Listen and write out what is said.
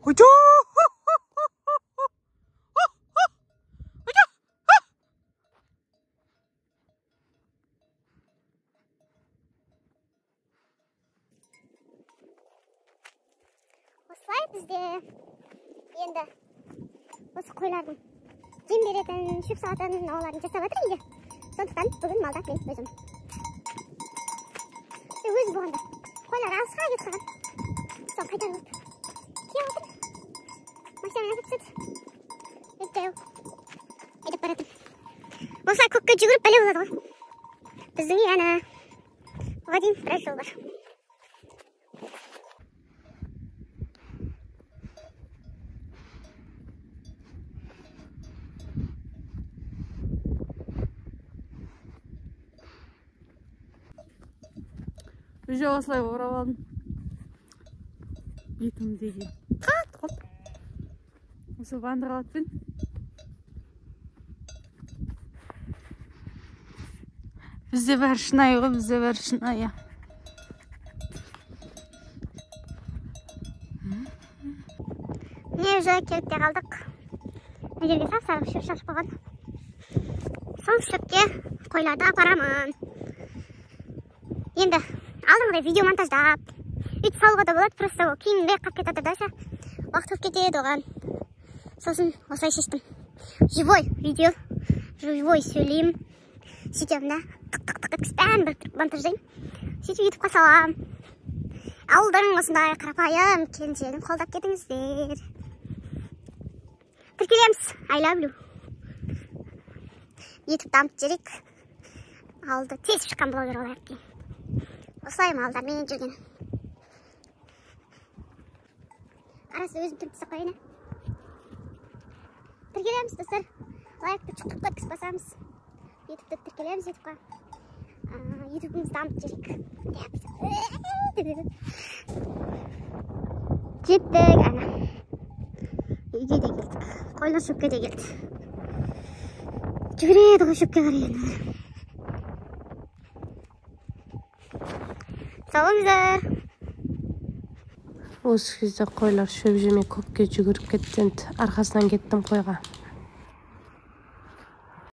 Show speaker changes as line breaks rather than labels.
Қойшы!
Осылай бізде енді осы қойлардың жем беретін, шөп салатын оларын жасап жатыр үйде. Сондықтан бүгін малда мен өзім. Өзім болғанда қойлар алысқа кетіп қалған. Соны қайтарып алып келіп жатыр. Машинамен әкеліп тастады. Енді жаяу айдап бара жатырмын. Осылай көкке жүгіріп бәле болады ғой. Біздің үй әні. Оған дейін біраз жол бар.
Уже осылай орап алдым. Бетім деген қатты қалды. Осы бандыралатпен. Бізде бәрі шынайы ғой, бізде бәрі шынайы.
Міне уже келіп те қалдық. Мына жерге сап-сары шөп шашып қойған. Сол шөпке қойларды апарамын. Енді алдыңғыдай видео монтаждап, өйтіп салуға да болады, просто ол кейінірек қалып кетеді да ше. Уақыт көп кетеді оған. Сосын осылай шештім. Живой видео, живой сөйлеймін. Сөйтемін да, тық тық тық еткізіп бәрін біріктіріп монтаждаймын. Сөйтіп ютубқа саламын. Ауылдың осындай қарапайым келіншегін қолдап кетіңіздер. Тіркелеміз. I love you. Ютуб дамытып жіберейік. Ауылды тез шыққан блогер болайық кейін. Осылай малдармен жүрген. Арасы өзім түріп тастап қояйын. Тіркелеміз, достар. Лайкты чық-чық еткізіп басамыз. Ютубта тіркелеміз, ютубқа. Ютубымызды дамытып жіберейік. Жеттік, ана. Үйге де келдік. Қойлар шөпке де келді. Жүгіреді ғой шөпке қарай енді. Сау болыңыздар.
Осы кезде қойлар шөп жемей көкке жүгіріп кетті енді. Арқасынан кеттім қойға.